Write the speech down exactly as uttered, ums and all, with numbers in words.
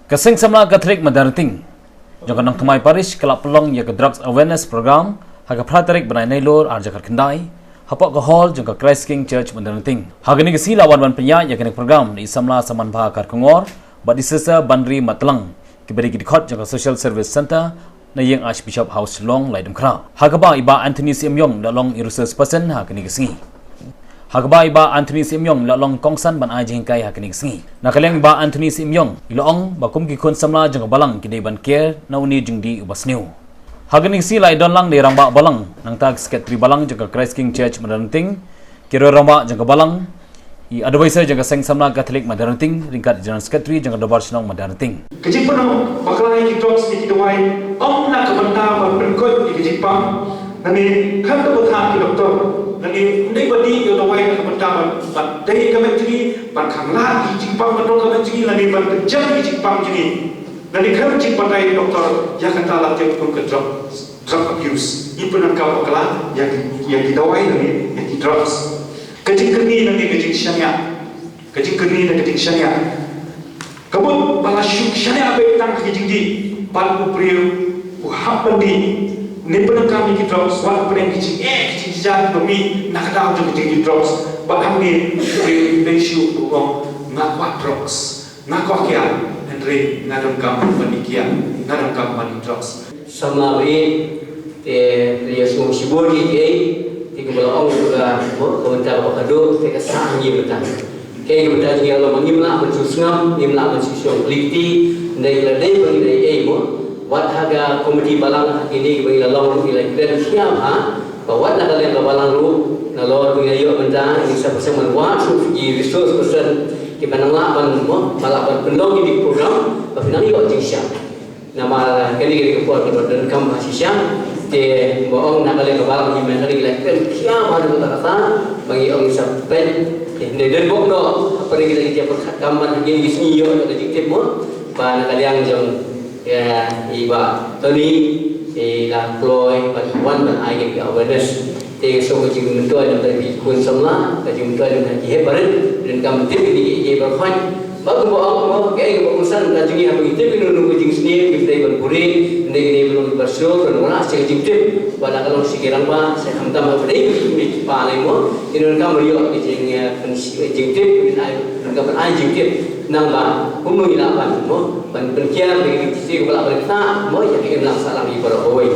Ka Seng Samla Katholik Madanrting jong ka Nongthymmai Parish ka la pynlong ïa ka Drugs Awareness Program ha ka phra tarik bnai Nailur arhajar khyndai hapoh ka hall jong ka Christ King Church Madanrting. Ha kane ka sngi la wan ban pynïaid ïa kane ka program da i samla Samanbha Kharkongor bad i Sister Banri Matlang, kiba dei ki dkhot jong ka Social Service Centre na ïing Archbishop House Shillong, Laitdymkhrah. Ha kaba i Bah Anthony Syiem Ïong i la long i resource person ha kane ka sngi. Ha kaba i Bah Anthony Syiem Ïong i la long kongsan ban ai jinghikai ha kane ka sngi. Na ka liang i Bah Anthony Syiem Ïong i la ong ba kum ki khun samla jong ka balang ki dei ban care na une u jingdih uba sniew. Ha kane ka sngi la ïadon lang da i rangbah balang, nangta ki secretary balang jong ka Christ King Church Madanrting, ki roi rangbah jong ka balang, i advisor jong ka Seng Samla Katholik Madanrting ryngkat i General Secretary jong ka Dorbar Shnong Madanrting. Ka jingpynbakla ïa ki drugs ne ki dawai ym na ka bynta ban pynkoit ïa ka jingpang, lane khamtam ban thah ki doktor, lane ym dei ban dih ïa u dawai na ka bynta ban, ban dei ka met jong ngi, ban khanglad ïa ki jingpang ban long ka met jong ngi, lane ban pynjah ïa ki jingpang jong ngi. Lane khlem jingbatai doktor, ïa kata la tip kum ka drug, drug abuse. Ngi pyndonkam bakla ïa ki, ïa ki dawai lane ïa ki drugs. Ka jingkyrni lane ka jingshaniah. Ka jingkyrni lane ka jingshaniah. Ka mut ba la shu shaniah beit tang ha ki jingdih, bad u briew u hap ban dih. Ngi pyndonkam ïa ki drugs, wat pyndonkam ki jingeh, ki jingjia kiba mih na ka daw jong ki jingdih drugs. Bad hangne u briew u dei shuh u ong nga kwah drugs. Nga kwah kiad, hynrei nga donkam ban ïa kiad, nga donkam ban ïa drugs. Samla ba ïeit, te, te ïa sngewsih shibun ïa kiei, te kumba la ong ka, mo, ka bynta kaba khadduh, te ka sah ngi bynta. Kaei ka bynta jong ngi ka long ba ngim lah ban shu sngap, ngim lah ban shu shong kylli kti, hynrei lada dei ba ngi dei ei mo. Wat ha ka komiti balang ha kine kiba ngi la long ruh ngi la kren khia bha, ba wat na ka liang ka balang ruh, nalor ba ngi la ïoh bynta, ngi sa pyrshang ban wad shuh ki resource person kiba nang lah ban mo, ba lah ban pynlong ïa ki program, ba phin nang ïoh jingshisha. Namar kane ka dei ka por kaba donkam bha shisha, te ba ong na ka liang ka balang ngi mynta ngi la kren khia bha na kata kata, ba ngi ong sa peit, te hynrei don bok noh, hapdeng kita ki jingpyrkhat kam ban ha kine ki sngi ïoh ka jingtip mo, ba na ka liang jong Ïa, i Bah Tony, i la kloi, ban wan ban ai ka awareness. Te ka song ka jingmyntoi na ka ki khun samla, ka jingmyntoi na ki hep barit, donkam tip ïa ki, ki baroh. Ba kumba ong, ba kaei kaba kongsan ka jong ngi haba ngi tip ïa kano kano ka jingsniew, ngi dei ban buhrieh, ngi dei ban long kiba shlur, ban wanrah sha ka jingtip. Ba la ka long sha ki rangbah, sha khamtam haba dei ki, ki pa lei mo, ki donkam ban ïoh ka jing, eh, jingtip, ki ai, donkam ban ai jingtip. Nangba kumno ngi lah ban mo, ban pynkiar ïa ki jingtip ba la ban ktah mo ïa ka imlang sahlang ïa baroh kawei.